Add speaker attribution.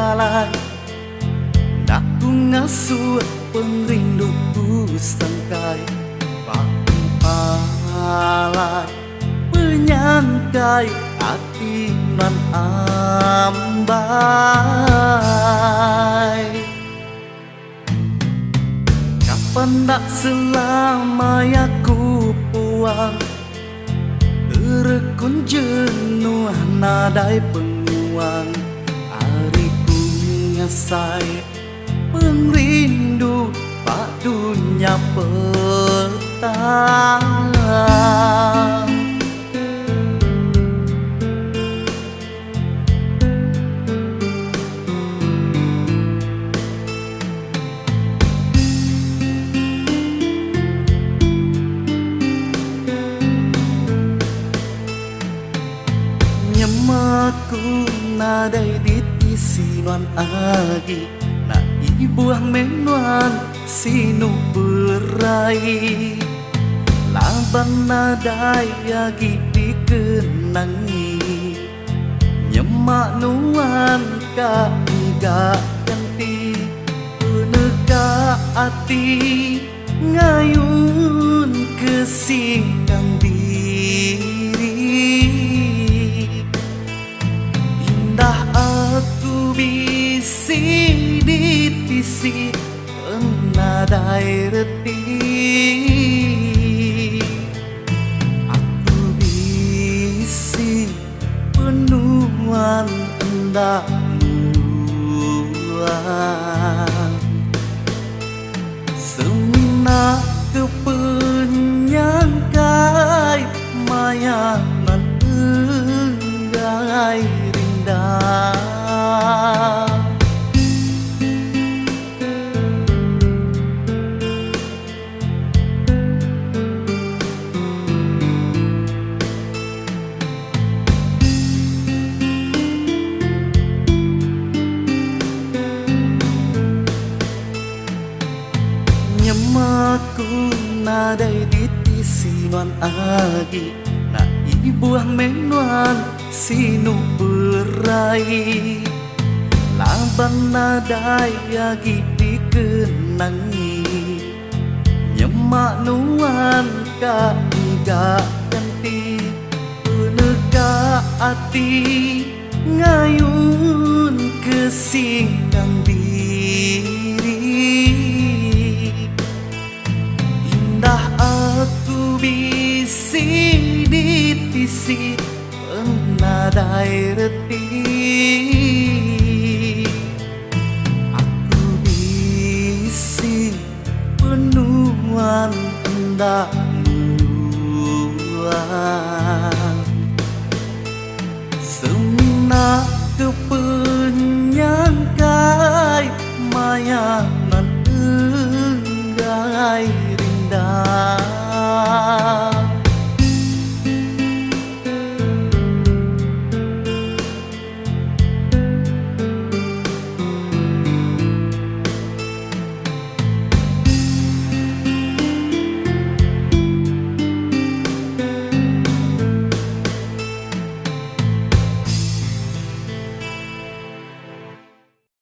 Speaker 1: Palai Enda ku ngasuh pengerindu ku sangkai Ba empalai penyangkai ati nuan ambai. Kapan enda selama iya ku puang Terekun jenuh nadai penguang Ari ku ngasai pengerindu ba dunya petang. Nyema ku nadai di tisi nuan agi Na ibuh meh nuan sinu berai Laban nadai agi dikenangi. Nyema nuan ka ngiga ganti Peneka ati ngayun ke singkang diri Indah aku bisi di tisi Penadai reti. Aku bisi penuan enda meruan Semina ke penyangkai maya nan enggai rindang. Nyema ku nadai di tisi nuan agi Na ibuh meh nuan sinu berai Laban nadai agi dikenangi. Nyema nuan ka ngiga ganti Peneka ati ngayun ke singkang diri Indah aku bisi di tisi Penadai reti. Aku bisi penuan enda meruan Semina ke penyangkai maya nan enggai rindang.